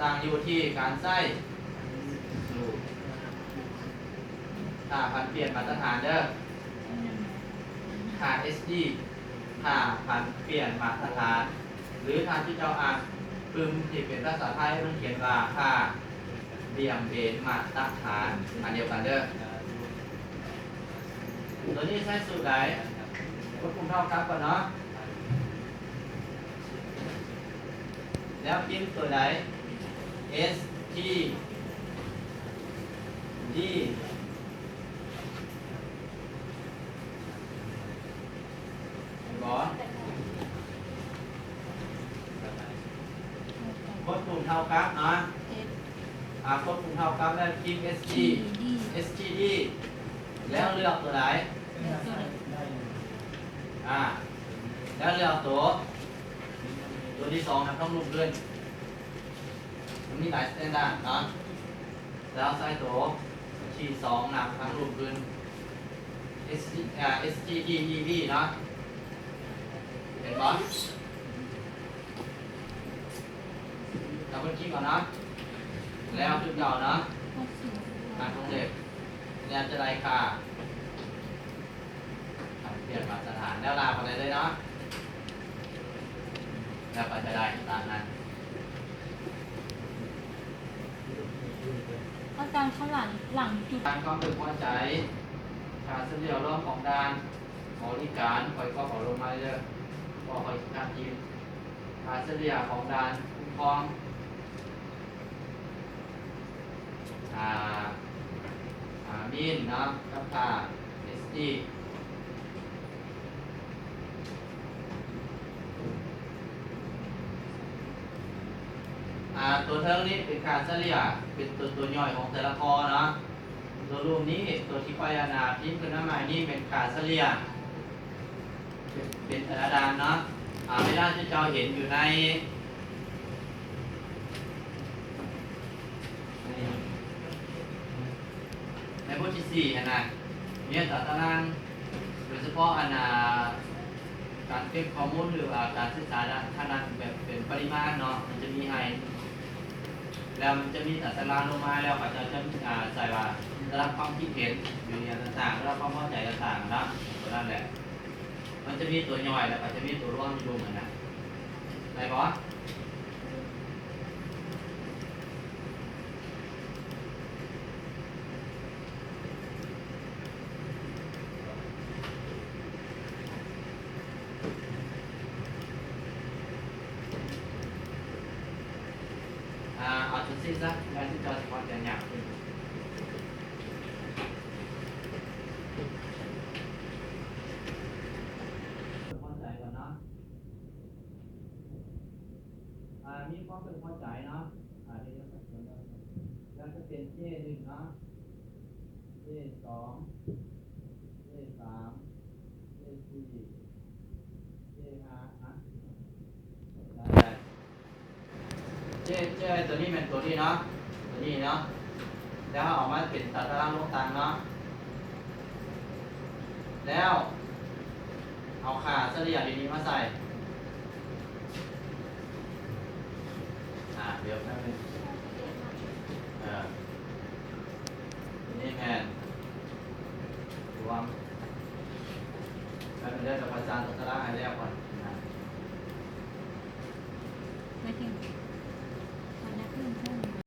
ຕ່າງຢູ່ທີ່ການໃຊ້ ຄ່າຜັນປ່ຽນມາດຕະຖານເດີ້ ຄ່າ H D ຄ່າຜັນປ່ຽນມາດຕະຖານ ຫຼືຖ້າທີ່ເຈົ້າອ່ານປຶ້ມທີ່ເປັນພາສາໄທ ມັນຂຽນວ່າຄ່າບ່ຽງເບນມາດຕະຖານ ອັນດຽວກັນເດີ້. ຕົວນີ້ໃຊ້ສູດໃດ? ກົດປຸ່ມເທົ່າກັບກ່ອນເນາະ ແລ້ວພິມຕົວໃດ? S T D ເຫັນບໍ່? ກົດປຸ່ມເທົ່າກັບເນາະ H ອ່າ ກົດປຸ່ມເທົ່າກັບແລ້ວພິມ S T D T D S T D ແລ້ວເລືອກຕົວໃດ? ເລືອກຕົວໃດ? ອ່າ ແລ້ວເລືອກຕົວ ຕົວທີສອງນະ ຕ້ອງລຸກຂຶ້ນ ມັນມີຫຼາຍສະແຕນດາດເນາະ ແລ້ວໃສ່ໂຕທີສອງນະ ທາງລຸ່ມອື່ນ S T ເອີ S T D E V ເນາະ ເຫັນບໍ່? ດັບເບິນຄລິກເອົາເນາະ ແລ້ວຄືເກົ່າເນາະ ອັນວົງເລັບ ແລ້ວຈະໄດ້ຄ່າ ປ່ຽນມາດຕະຖານ ແລ້ວລາກເອົາໄດ້ເລີຍເນາະ ແລ້ວກໍຈະໄດ້ຕາມນັ້ນ. ອາຈານ ຂ້າງຫຼັງ ຫຼັງຈຸດ ການຄວາມເປັນຫົວໃຈ ຄ່າສະເລ່ຍລວມຂອງດ່ານບໍລິການ ຂ້ອຍກໍເອົາລົງມາເດີ ເພາະຂ້ອຍຊິຕັດຖິ້ມ ຄ່າສະເລ່ຍຂອງດ່ານຄຸ້ມຄອງ ອ່າ ອ່າ ມີນເນາະ ກັບຄ່າ ເອສດີ ອ່າ ຕົວເທິງນີ້ເປັນຄ່າສະເລ່ຍ ເປັນຕົວ ຕົວຍ່ອຍຂອງແຕ່ລະຂໍ້ເນາະ ຕົວລຸ່ມນີ້ ຕົວທີ່ຂ້ອຍ ອັນນ່າ ພິມຂຶ້ນມາໃໝ່ນີ້ແມ່ນຄ່າສະເລ່ຍ ເປັນ ເປັນແຕ່ລະດ່ານເນາະ ອ່າ ເວລາທີ່ເຈົ້າເຫັນຢູ່ໃນ ໃນບົດທີສີ່ຫັ້ນນະ ມີຕາຕະລາງ ໂດຍສະເພາະ ອັນນ່າ ການເກັບຂໍ້ມູນ ຫຼືວ່າການສຶກສາທາງດ້ານແບບເປັນປະລິມານເນາະ ມັນຈະມີໃຫ້ ແລ້ວມັນຈະມີຕາຕະລາງລົງມາ ແລ້ວເຂົາເຈົ້າຈະ ອ່າ ໃສ່ວ່າລະດັບຄວາມຄິດເຫັນຢູ່ຢ່າງຕ່າງໆ ລະດັບຄວາມພໍໃຈຕ່າງໆນະ ຕົວນັ້ນແຫຼະ ມັນຈະມີຕົວຍ່ອຍ ແລ້ວກໍຈະມີຕົວລວມຢູ່ລຸ່ມຫັ້ນນະ ໄດ້ບໍ່? ອ່າ ເອົາຈັ່ງຊີ້ຊະ ແລ້ວຊິເຈົ້າຊິພໍໃຈຍາກຂຶ້ນ ພໍໃຈກ່ອນເນາະ ອ່າ ມີຄວາມເພິ່ງພໍໃຈເນາະ ອ່າ ດຽວຈະຂຽນ ແລ້ວຈະເປັນເຈໜຶ່ງເນາະ ເຈສອງ ເຈສາມ ເຈສີ່ ເຈຫ້າ ນະ ໄດ້ ເຈ ເຈ ຕົວນີ້ແມ່ນຕົວນີ້ເນາະ ຕົວນີ້ເນາະ ແລ້ວເອົາມາເປັນຕາຕະລາງລົງຕັ້ງເນາະ ແລ້ວເອົາຄ່າສະເລ່ຍຕົວນີ້ມາໃສ່ ອ່າ ດຽວແປັບໜຶ່ງ